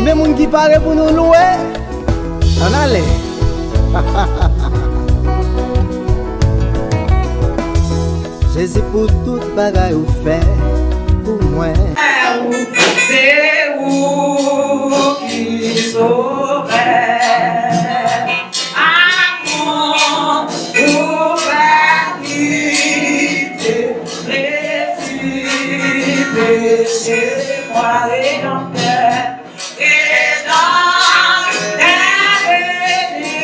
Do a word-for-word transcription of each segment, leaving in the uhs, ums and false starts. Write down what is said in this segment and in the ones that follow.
Gen moun ki pare pou nou louwe? Ann ale. Jezi, pou tout bagay ou fè pou mwen. Se ou ki sovè. Amou ou pa kite plezi peche mwen. Redanmtè, Redanmtè, beni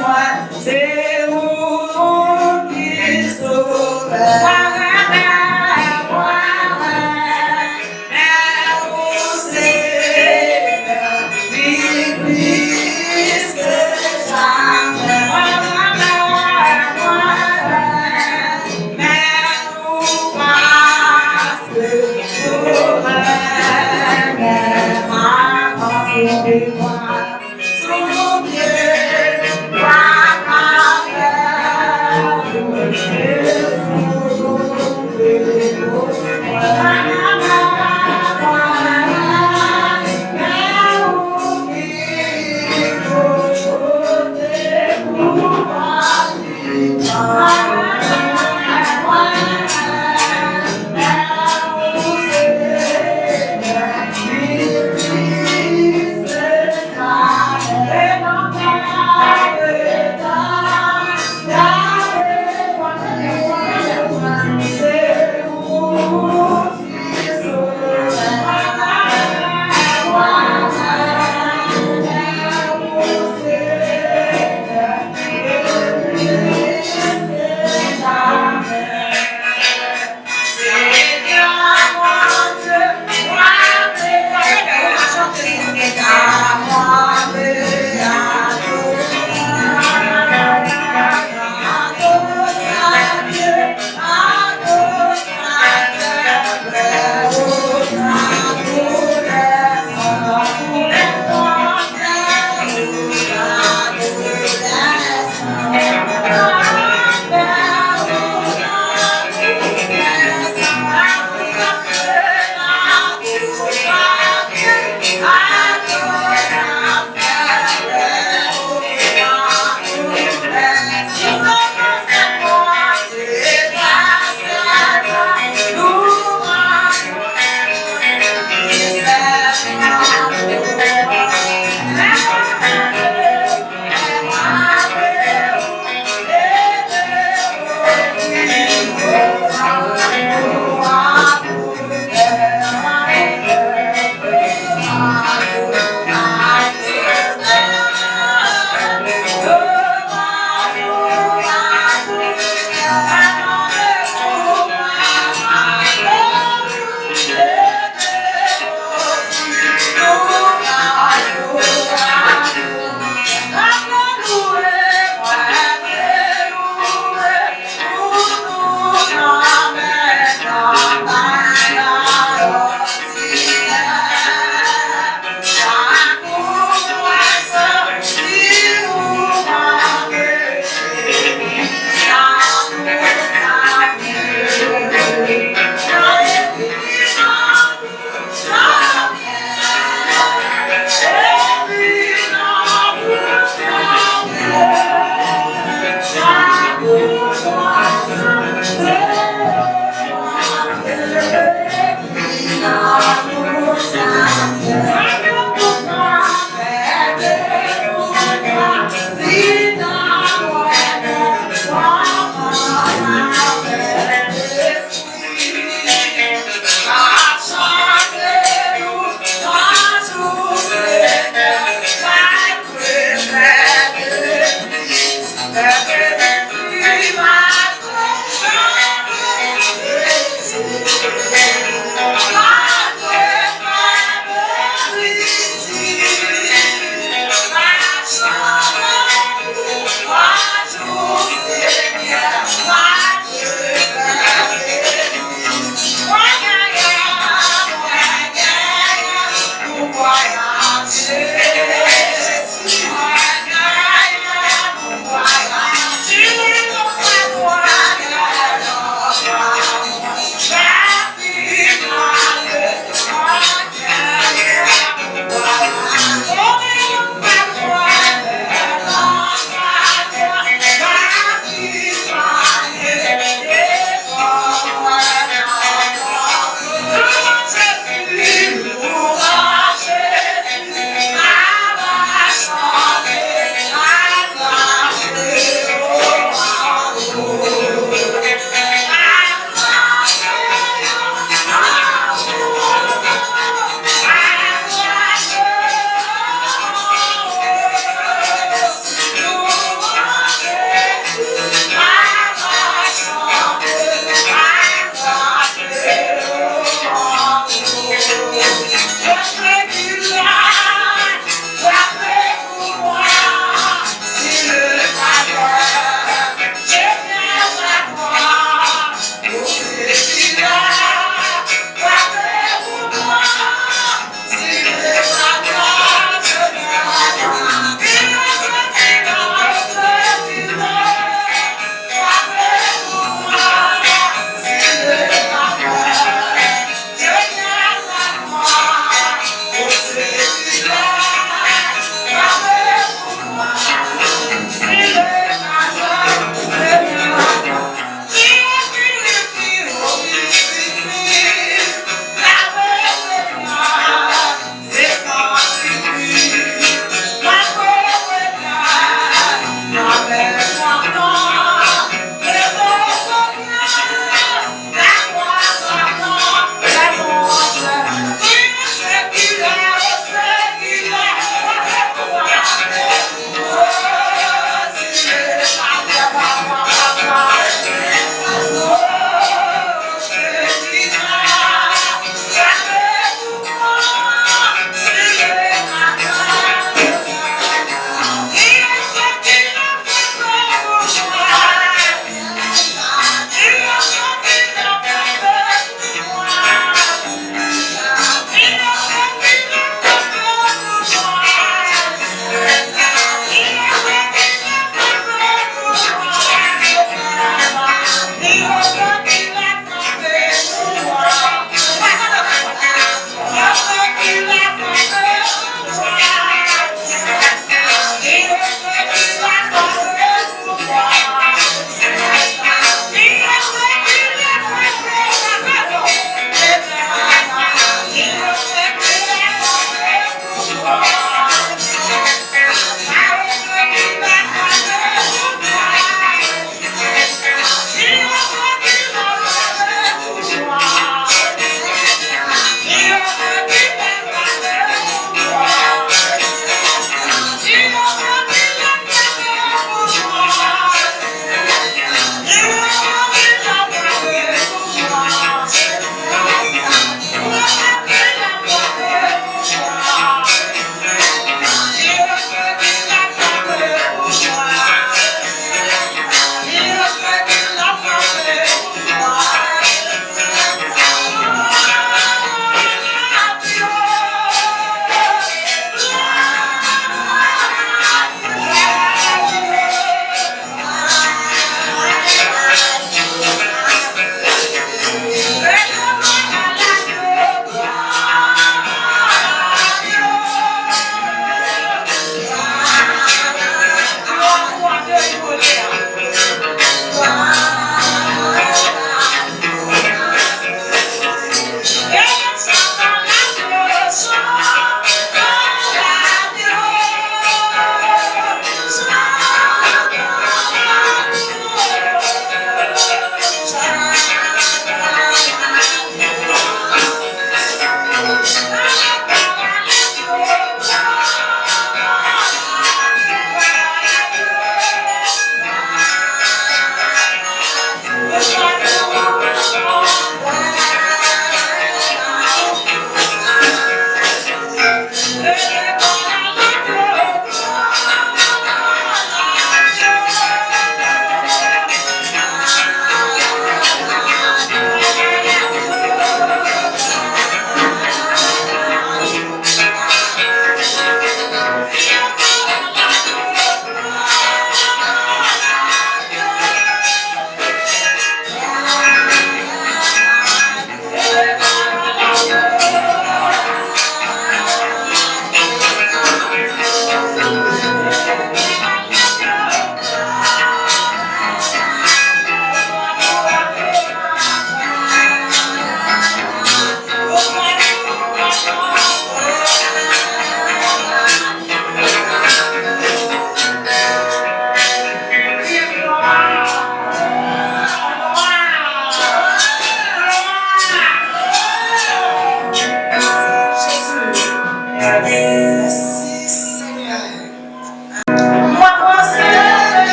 mwen. Se ou ki sovè. Mwen renmen, mwen renmen ou, Senyè.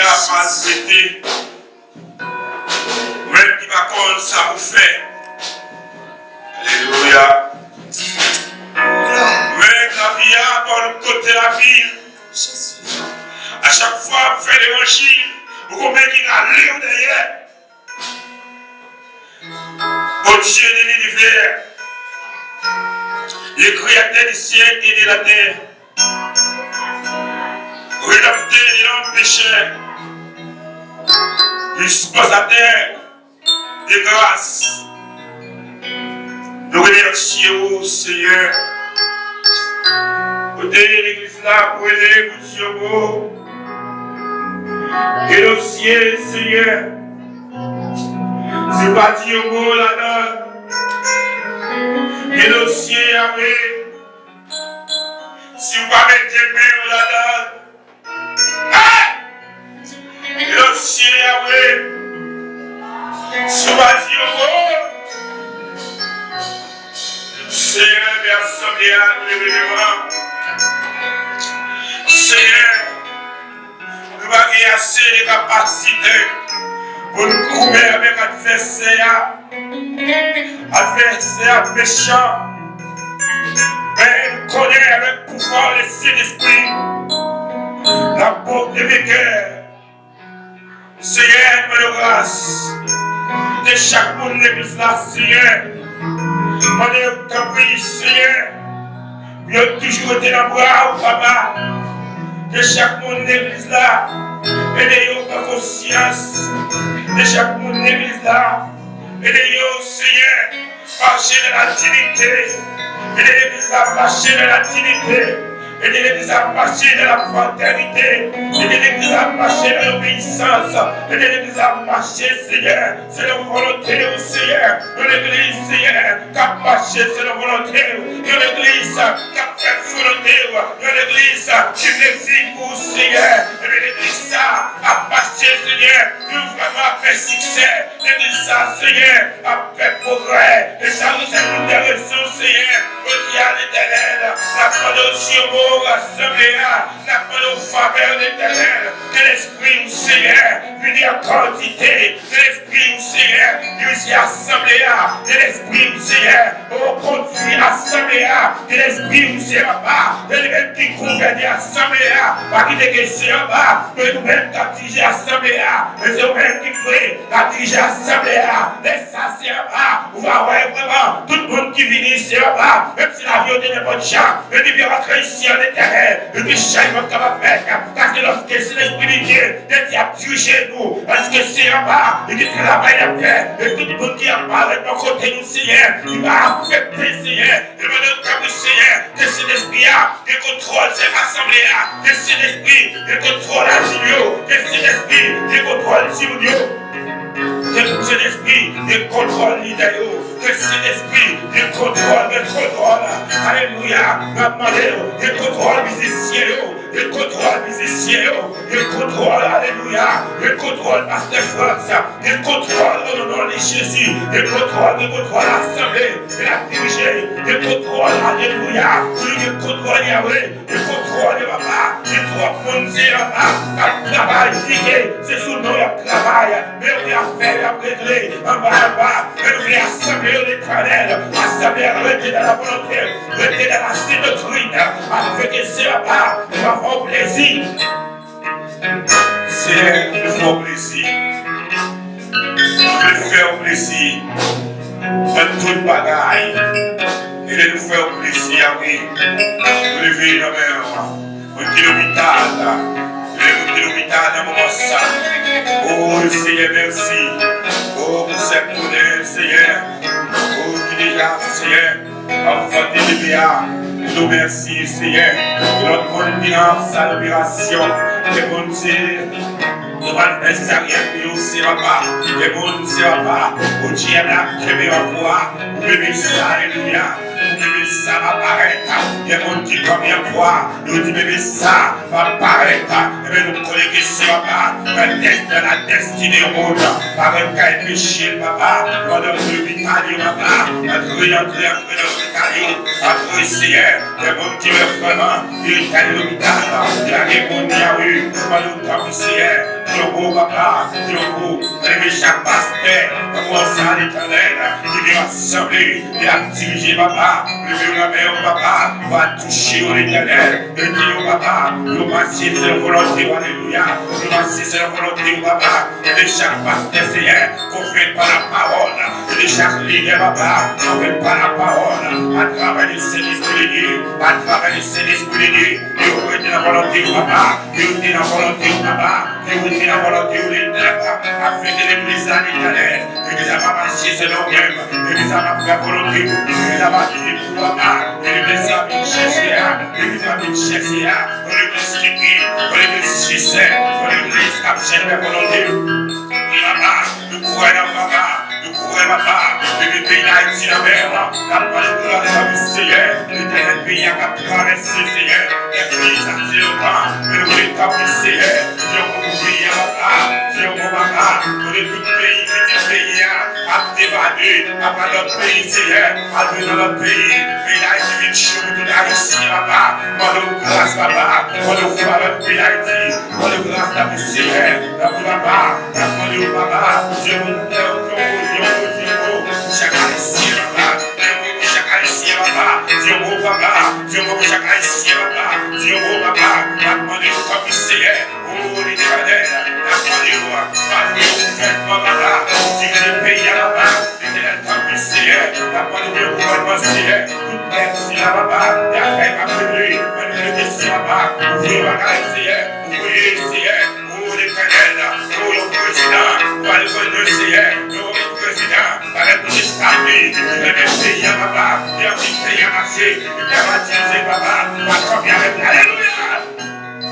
a maltrete. Ou menm ki pa konn sa pou fè. Alelouya. Ou menm lavi a ba w kote lavi. A chak fwa ou fè levanjil, ou konbyen ki rale w dèyè. Ô Dieu de l'univers, le créateur du ciel et de la terre, rédempteur de l'homme pécheur, dispensateur de grâce, nou remèsye ou, Senyè. Kote legliz la pou rele pou di yon mo. Gen dosye, Senyè. Si w pa di yon mo ladan l, gen dosye, Yahweh. Si w pa mete men w ladan l, ah! Gen dosye, Yahweh. Si w pa di yon mo, Senyè, men asanble a, nou leve devan. Senyè, nou pa gen ase de kapasite pou n goumen avèk advèsè a. Advèsè a mechan. Men nou konnen avèk pouvwa Lespri, n ap pote venkè. Senyè, nou mande w gras. Ede chak moun legliz la, Senyè. Mande w, tanpri, Senyè, pou yo toujou rete nan bra w, papa. Ede chak moun legliz la. Ede yo pran konsyans. Ede chak moun legliz la. Ede yo, Senyè, mache nan la diyite. Ede legliz la mache nan la diyite. Ede legliz la mache nan la fratènite. Ede legliz la mache nan lobeyisans. Ede legliz la mache, Senyè, selon volonte w, Senyè. Yon legliz, Senyè, k ap mache selon volonte w. Yon legliz k ap fè volonte w. Yon legliz ki vle viv pou w, Senyè. Ede legliz sa ap mache, Senyè. Yo vrèman ap fè siksè. Legliz sa, Senyè, ap fè pwogrè. E sa nou se youn dè rezon, Senyè. Jodi a, Letènèl, n ap mande w di yon mo rasanble a. N ap mande w favè, Letènèl. Ke Lespri w, Senyè, vini an kantite. Ke Lespri w, Senyè, dirije asanble a. Ke Lespri w, Senyè, o, kondui asanble a. Ke Lespri w, Senyè, papa, ke li menm ki gouvène asanble a. Pa kite ke se anba, men nou menm k ap dirije asanble a. Men se ou menm ki vle k ap dirije asanble a. Lè sa, Senyè papa, ou va wè vrèman tout moun ki vini, Senyè papa, menm si lavi yo te nenpòt jan, yo te vin rantre isi an, Letènèl, yo te chay pa t kapab fèt, paske lòske Sentespri de Dye te di ap dirije nou, paske Senyè papa, li te travay l ap fè, e tout moun ki ap parèt bò kote nou, Senyè, li va afekte, Senyè, e mande w tanpri, Senyè, ke Sentespri a gen kontwòl chèf asanble a, ke Sentespri gen kontwòl adjin yo, ke Sentespri gen kontwòl timoun yo. Ke Sentespri gen kontwòl lidè yo. Ke Sentespri gen kontwòl, gen kontwòl. Alelouya. N ap mande w, gen kontwòl mizisyen yo. Gen kontwòl mizisyen yo. Gen kontwòl, alelouya. Gen kontwòl pastè Frantz. Gen kontwòl o non de Jezi. Gen kontwòl, gen kontwòl asanble. Gen ap dirije. Gen kontwòl, alelouya. Wi, gen kontwòl, Yahweh. Gen kontwòl yo, papa. Gen twòp moun, Senyè, papa, k ap travay, pike. Se sou non y ap travay. Men yo gen afè y ap regle anba, anba. Men nou vle asanble yo, Letènèl. Asanble a rete nan la volonte, rete nan la sen doktrin. Afin ke, Senyè, papa, nou va fè w plezi. Senyè, nou fè w plezi. Nou vle fè w plezi nan tout bagay. Ede nou fè w plezi, a wi. Nou leve nan men w. Moun ki lopital la. Ede moun ki lopital nan moman sa. O, Senyè, mèsi. O, pou sèk tounen, Senyè. O, ki deja, Senyè, anvan de bebe a. Nou mèsi, Senyè. Lòt moun ki nan sal operasyon. Gen moun se Yo pral fè sezaryèn pou yo, se papa. Gen moun, se papa. O Dye a kenbe anfwa. Pou bebe sa, alelouya. Pou bebe sa va parèt. Gen moun ki kanpe anfwa. Yo di bebe sa va parèt. Ebyen, nou konnen ke se papa. Nan dès-, nan la dèstine yon moun. Parèt kay peche l, papa. Pandan ke lopital yo, papa. Antre, antre, antre nan lopital yo. Antre, Senyè. Gen moun ki lè vrèman. Yo kay lopital. Yo gen moun, Yahweh. Pandan w tanpri, Senyè. Yon gwo papa, yon gwo, leve chak pastè, nan mwa sa Letènèl, ki gen asanble, li ap dirije papa, leve yo nan men w papa, va touche yo Letènèl, ede yo papa, yo mache selon volonte w, alelouya, yo mache selon volonte w papa, ede chak pastè Seyè, konfye pa la pawòl, ede chak lidè papa, konfye pa la pawòl, atravè le Sentespri de Dye, atravè le Sentespri de Dye, yo rete nan volonte w papa, yo rete nan volonte w papa, yo rete nan volonte w Letènèl, afin ke legliz la Letènèl, legliz la pa mache selon ou menm, legliz la pa fè volonte w, legliz la pa vini pou papa, ke legliz la vin chèche a, legliz la vin chèche a, yon legliz ki pi, yon legliz sinsè, yon legliz k ap chèche fè volonte w. Wi papa, nou kwè nan papa, nou kwè papa, depi peyi Dayiti nan mè, n ap mande pou lòd tanpri Seyè, Letènèl peyi a k ap travèse Seyè, lè kriz ap se lontan, men nou vle tanpri Seyè, Jewova pou peyi a papa, Jewova papa, kote tout peyi, pitit peyi a, ap devade, ap al lòt peyi Seyè, al viv nan lòt peyi, peyi Dayiti vin cho pou tout Ayisyen papa, mande w gras papa, mande w favè pou peyi Dayiti, mande w gras tanpri Seyè, tanpri papa, n ap mande w papa, Jewova, Jewova, Jewova, pou chak Ayisyen papa, Jewova pou chak Ayisyen papa, Jewova papa, Jewova pou chak Ayisyen papa, Jewova papa, n ap mande w tanpri Seyè, o Letènèl, n ap mande w, pa voye yon gouvènman papa, dirije peyi a papa, Letènèl tanpri Seyè, n ap mande w voye yon gouvènman Seyè, tout lè sila papa, y ap fè kapele, mande w rete sila papa, ou voye bagay Seyè, ou voye Seyè, o Letènèl, o yon prezidan, ou ale voye Seyè, yon prezidan, avèk tout estaf li, ki renmen peyi a papa, ki anvi peyi a mache, ki kapab dirije papa, pa kanpe avèk, alelouya!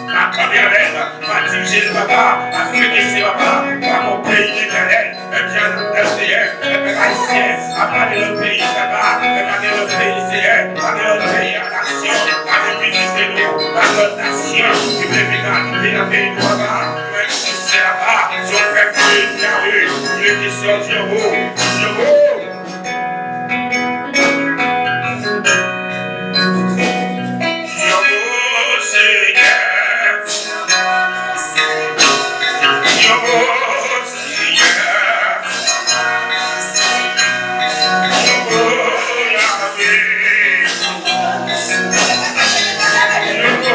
Pa kanpe avè l, pa dirije l papa, pa fenese papa, pa bon peyi Letènèl, men byen lòt Seyè, men pèp ayisyen, ap gade lòt peyi papa, men gade lòt peyi Seyè, gade lòt peyi a nasyon, gade vizite nou, gade lòt nasyon, ki vle vin abite nan peyi nou papa, men nou se papa, se yon pèp ki Yawe, ki rete sou Dye, Dye. Yo, Senyè. Yo, Senyè. Yo, Yahweh. Yo,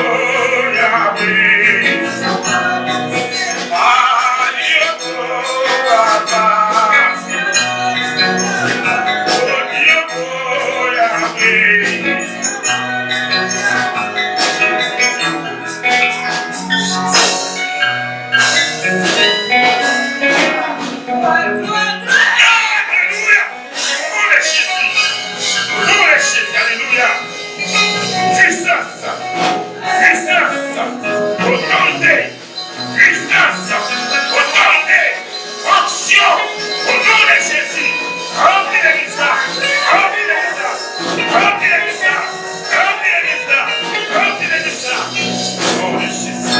Yahweh. Ah, yo, Papa. Alelouya! O non de Jezi! O non de Jezi! Alelouya! Pwisans! Pwisans! Otorite! Pwisans, otorite, onksyon, o non de Jezi, ranpli legliz la, ranpli legliz la, ranpli legliz la, ranpli legliz la, ranpli legliz la, o non de Jezi.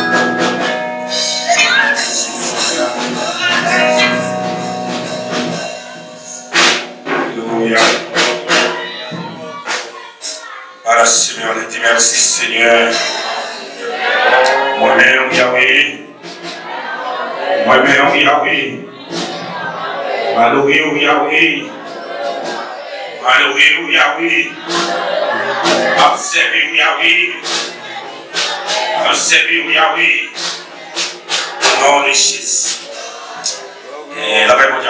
Alelouya. Para Simeon, di mèsi Senyè. Mwen menm Yawe. Mwen menm Yawe. M adore w Yawe. M adore w Yawe. M ap sèvi w Yawe. M ap sèvi w Yawe. O non de Jezi. E lapè Bondye